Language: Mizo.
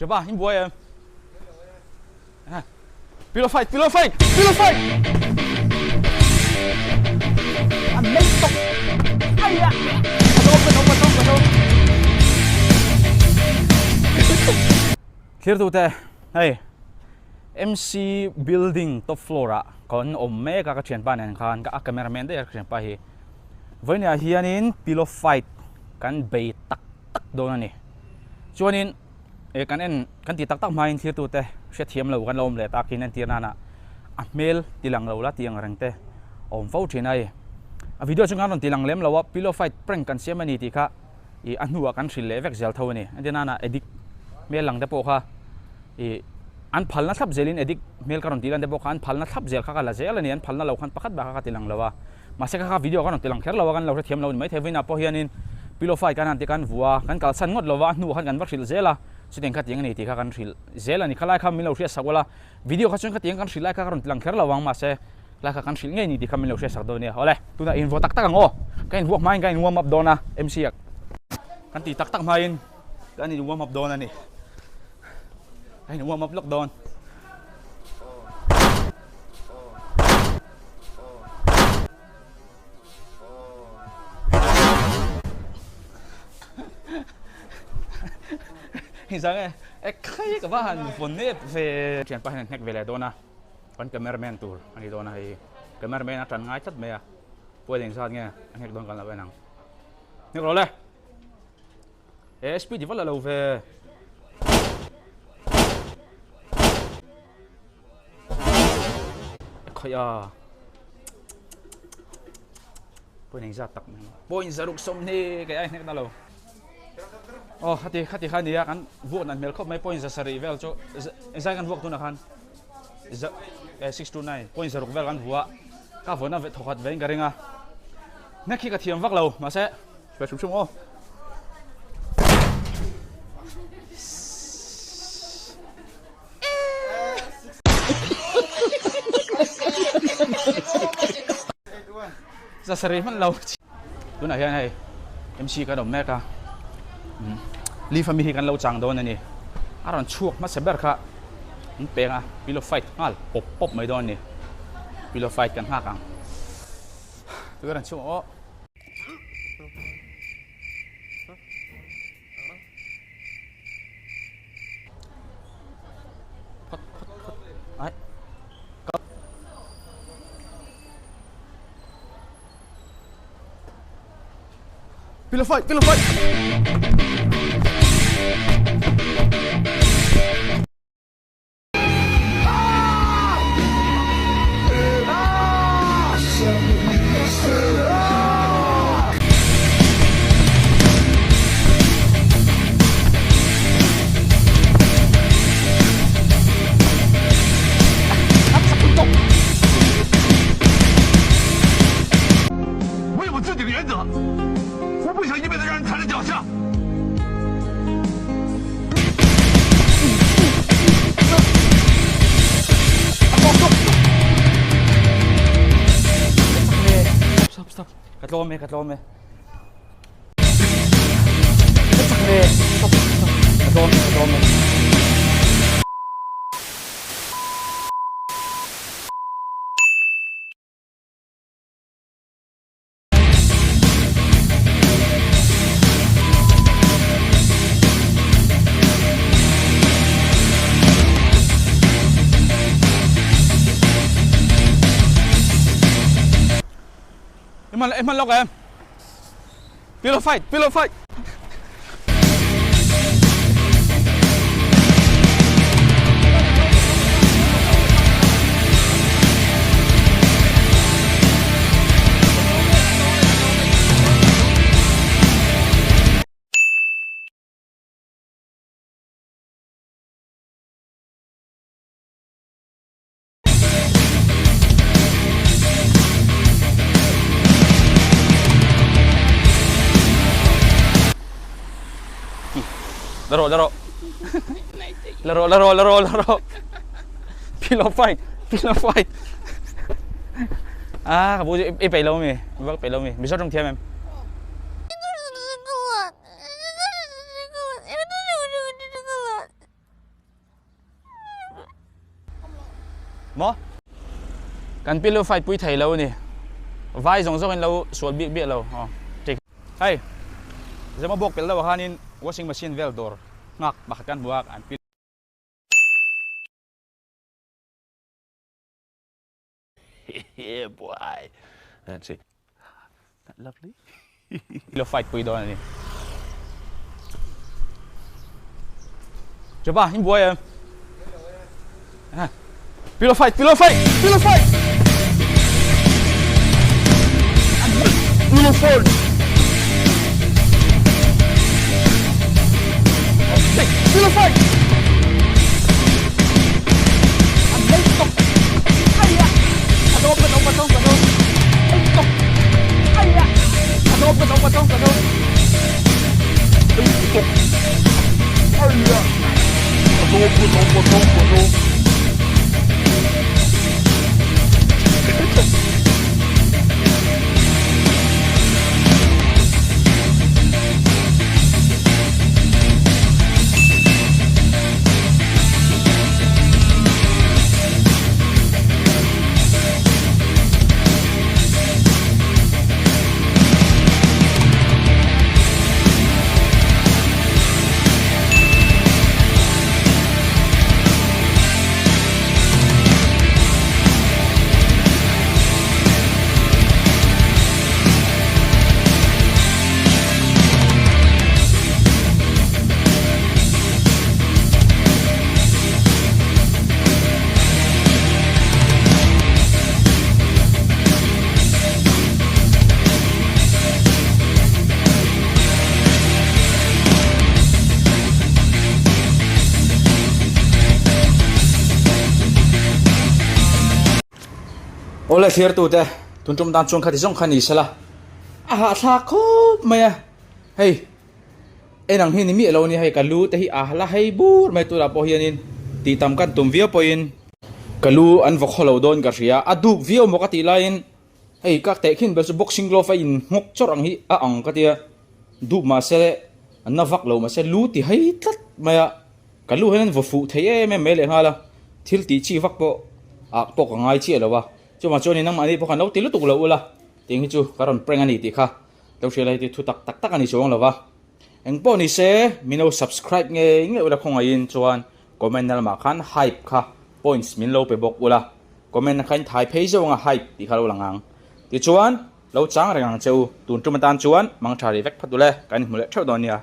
Thianpa, in buai em? Pillow fight, pillow fight, pillow fight! An mei tawk. Ai a! Ka tlawm, ka tlawm, ka tlawm, ka tlawm. Thirtute, hei MC building top floor ah kan awm mek a, ka thianpa nen khan, a cameraman daih a ka thianpa hi. Vawiinah hianin pillow fight kan bei tak tak dawn a ni. Chuanin e kan en kan ti tak tak hmain thirtute hriatthiam lo kan lo awm leh takin entir nana a hmel ti lang lo la tih ang reng te a awm fo thin a i. A video chu kan rawn ti lang lem lo a, pillow fight prank kan siam a ni tih kha i a hnuah kan hrilh leh vek zel tho a ni. Entir nana addict hmel lang te pawh kha i an phalna thlap zelin addict hmel ka rawn tih lan te pawh kha an phalna thlap zel kha ka la zel a ni, an phalna lo khan pakhat bak kha ka ti lang lo a. Mahse kha kha video kan rawn ti lang kher lo a, kan lo hrethiam lo ni maithei. Vawiinah pawh hianin pillow fight kan han ti kan vuah a, kan kalsan ngawt lo va, a hnuah khan kan va hrilh zel a, chutiang kha tiang a ni tih kha kan hrilh zel a ni. Khalai kha min lo hriatsak ula, video kha chuan khatiang kan hrilh lai kha ka rawn ti lang kher lo ang, mahse khalai kha kan hrilh ngei ni tih kha min lo hriatsak dawn nia. Awle, tunah invuah tak tak ang aw, ka invuak hmain ka in warm up dawn a, MC a kan ti tak tak hmain kan in warm up dawn a ni, ka in warm up lawk dawn. Zang e, e khai ka va han vawn nep ve. Thianpa hian an hnek ve leh dawn a, kan cameraman tur a ni dawn a hei. Cameraman a tan ngai tlat mai a, puan engzat nge a hnek dawn kan lo en ang. Hnek rawh le. E speed i va la lo ve. Khawi a point engzat tak mai point zaruk sawmhnih kei ai hnek na lo aw khati khati kha nia kan vuak nan hmel khawp mai point za sarih vel chu engzai kan vuak tunah khan za 6 to 9 point zaruk vel kan vuah ka vawn a thawkhat vein ka ring a hnek hi ka thiam vak lo mahse Hre hrim hrim aw. Za sarih hman lo. Tunah hian hei MC kan awm mek a. Lee family hi kan lo chang dawn a ni. A rawn chhuak hmasa ber kha an peng a, pillow fight nghal pawp pawp mai dawn a ni. Pillow fight kan nghak ang. Tui rawn chhuak aw. Phawt phawt phawt ai ka Pillow fight pillow fight Stop stop ka tlawm e ka tlawm e ka chak ve stop stop ka tlawm e ka tlawm e Em hman lawk em? Pillow fight, pillow fight. La rawh, la rawh. La rawh, la rawh, la rawh, la rawh. Pillow fight, pillow fight. Ah, ka bu i peih lo mi, vak peih lo mi. Mizo tawng thiam em? Maw? Kan pillow fight pui thei lo a ni. Vai zawng zawng in lo sual biak biak lo. Aw. Hei, Zema bawk pel deuh ah khanin washing machine vel dawr nghak pakhat kan hmu a, an pillow. Yeah boy. That's it. That lovely. Lo fight pui dawn a ni. Chapa, in buai em? Pillow fight, pillow fight, pillow fight. Pillow fight. Pillow fight. Awle thirtute tun tum dan chuan khati zawng kha ni sela a hahthlak khawp mai a hei En ang hi ni miah lo a nia hei ka lu te hi a la hei bur mai tunah pawh hianin tih tam kan tum viau pawhin ka lu an vaw khaw lo dawn ka hria a duk viau maw ka tih laiin hei ka tehkhin ber chu boxing glove a in nghawk chawrh ang hi a ang ka tia dup mahse na vak lo mahse lu ti hei tlat mai a ka lu hian an vaw fuh thei em em mai leh nghal a thil tih chi vak pawh ah pawh ka ngai chiah lo a chuvang chuanin nangmahni pawh khan lo ti lutuk lo ula tih hi chu ka rawn prank a ni tih kha. Lo hria lai te thu tak tak tak a ni chuang lo va. Eng pawh ni se, min lo subscribe ngei ngei ula khawngaihin chuan comment na lamah khan hype kha points min lo pe bawk ula. Comment na kha in thai phei zawng a hype tih kha lo lang ang. Tichuan, lo chang reng ang che u. Tun tum atan chuan mangtha rih vek phawt ule, kan inhmu leh theuh dawn nia.